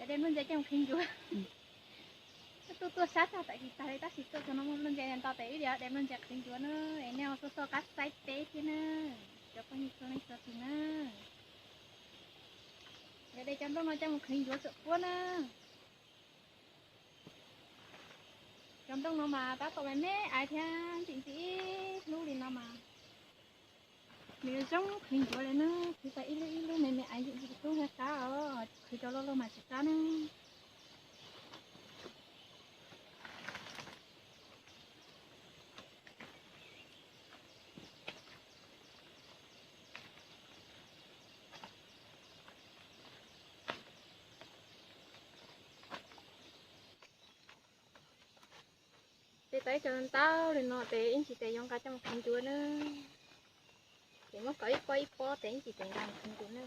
De nplooj ntse coj mus qhwv ncuav. Tuaj tuaj sab tag tam kis tag li tab sis tuaj txog no muaj nplooj ntse nto tes ib diav de nplooj ntse qhwv ncuav na. Es nej ho xoj xoj qab saib peb thiab na, cov phooj ywg txhua leej txhua tus na. Yog de cov nplooj no coj mus qhwv ncuav txuam puab na. Cov nplooj no mas tab tom me me aiv thiab ntxim ntxim ib hnub li no mas nws zoo qhwv ncuav li na. Qhwv tau ib lub ib lub me me aiv ntxim ntxim ib hnub thiaj qab os, qhwv cov loj loj mas tsis qab na. Ces tau ib co ntau li no ces ib ntsis ces yuav nqa coj mus qhwv ncuav na. Ces muab kom ib pob ib pob ces ib ntsis ces nqa mus qhwv ncuav na.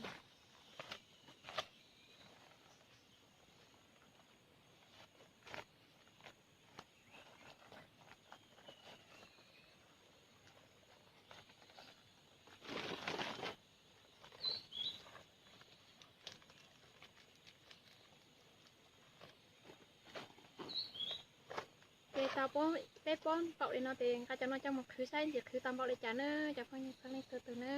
Ces tau peb pob npaum li no ces nqa cov no coj mus qhwv saib ntsis qhwv tau npaum li cas na, cov phooj ywg txhua leej txhua tus na.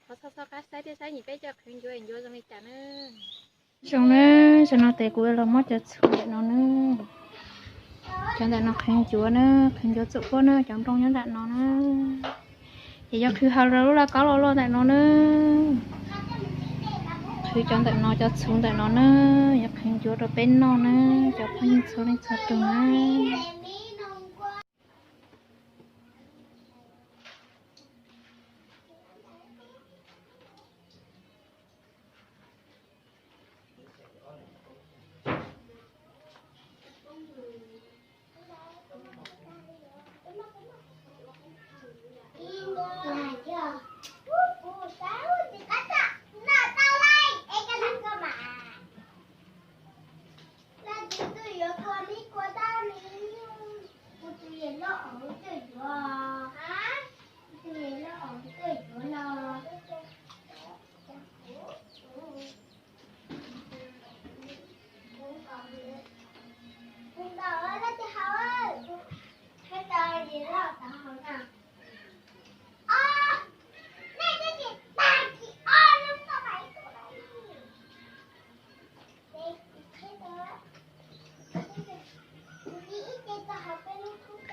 Thov txhob txhob qab saib thiab saib nim peb coj qhwv ncuav ncuav zoo li cas na. Zoo na, zoo no ces kuv los muab cov txhuv ntawm no na, cov ntawm no qhwv ncuav na, qhwv ncuav txuam puab na, cov nplooj nyob nram no na. Ces yuav qhwv hauv lub lauj kaub loj loj ntawm no na. Qhwv cov ntawm no, cov txhuv ntawm no na, yuav qhwv ncuav rau peb noj na, cov phooj ywg txhua leej txhua tus na.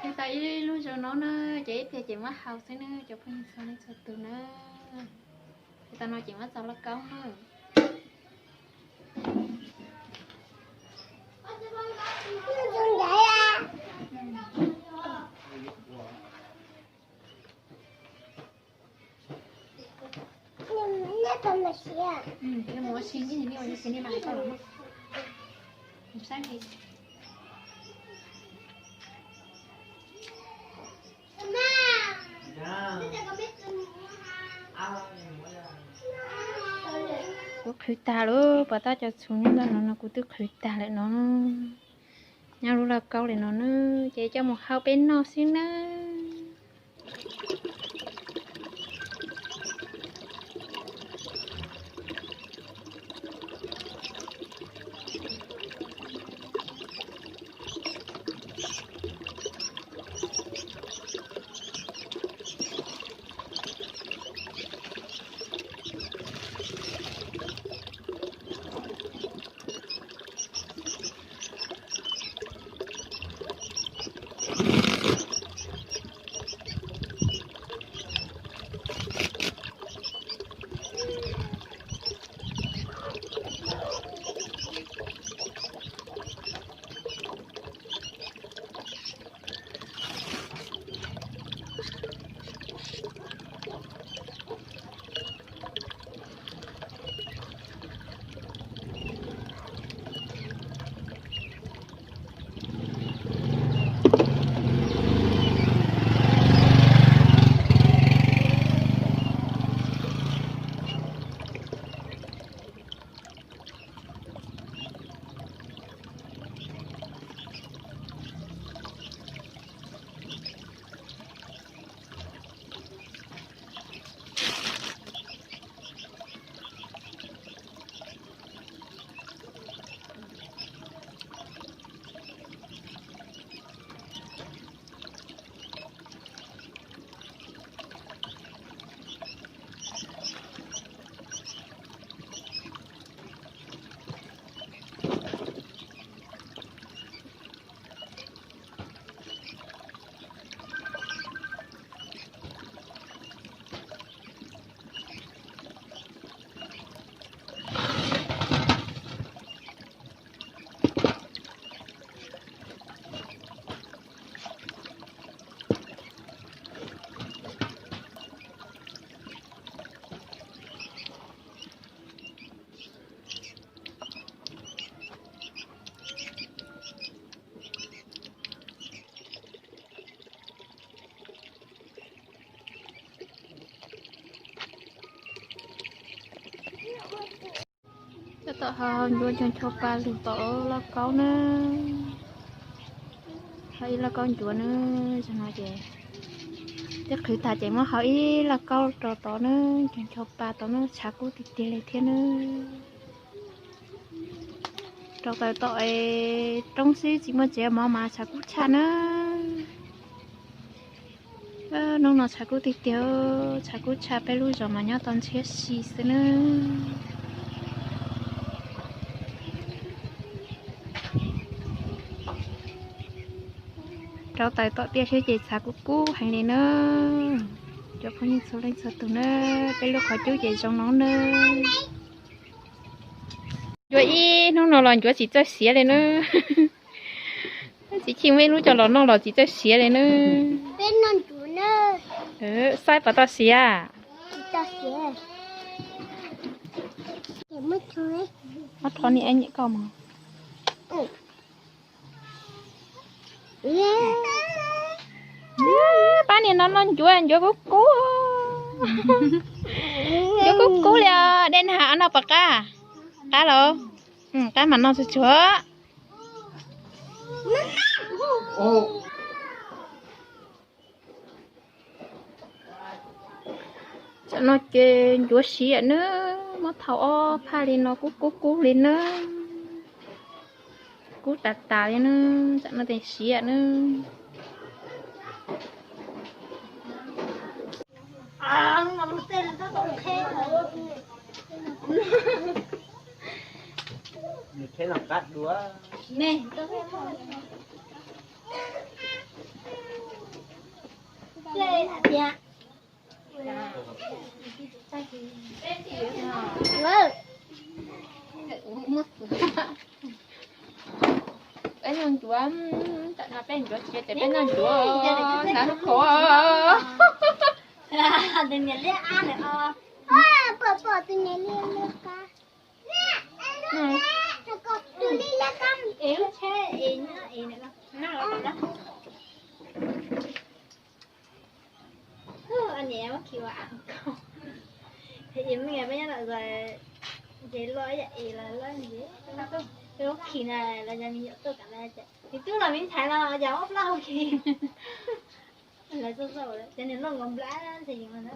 Qhwv tau ib lub zoo no na, ces ib pliag ces muab hau xwb na, cov phooj ywg txhua leej txhua tus na. Qhwv tau no ces muab txaus lauj kaub na. Kuv qhwv tag lawm, pom tab cov txhuv nyob ntawm no no kuv twb qhwv tag lawm no. Nyob lub lauj kaub li no na, ces coj mus hau peb noj xwb na. Tom hau ncuav ncho ncho pa lug tom lauj kaub na. Hau ib lauj kaub ncuav na, zoo no ces twb qhwv tag ces muab hau ib lauj kaub rau tod na, ncho ncho pa tod na, tshav kub tiag tiag li thiab na. Rau taws tom es roob xwb tsis muaj tsev mov mas tshav kub tshaj na. Hnub no tshav kub tiag tiag, tshav kub tshaj, peb lub zos mas nyob tau ntshiab si xwb na. Rau taws tom tiaj thiab ces tshav kub kub heev li na. Cov phooj ywg txhua leej txhua tus na, peb lub qhov cub ces zoo no na. Ncuav ib hnub no los ncuav tsis txawj siav li na. Txiv Chij muaj ib lub coj los noj los tsis txawj siav li na. Saib puas tau siav. Ob rho niam koj mog. Pab niag no noj ncuav, ncuav kub kub. Ncuav kub kub li os, dej nag no puas qab? Qab los? Qab mas noj tsuag tsuag. Tam no ces ncuav siav na, muab thau ob phaj li no kub kub kub li na. Kub tas tas li na, tam no ces siav na. Peb noj ncuav, tam no peb ncuav siav ces peb noj ncuav, hnyav lub kua. Tus niam liab ab lawm os. Pom pom tus niam liab liab qab. Niam muab khi ua am ko. Es me peb nyob lawm ces, ces loj ib yam es lawv lawb ntxiv. Peb muab khi na, lawv cov me nyuam tuaj kam na, nws twb los me ntxhais no cas muab plab hu khi. Lawv txawj txawj cov niag loj nkaus nplab ntxhais yees no.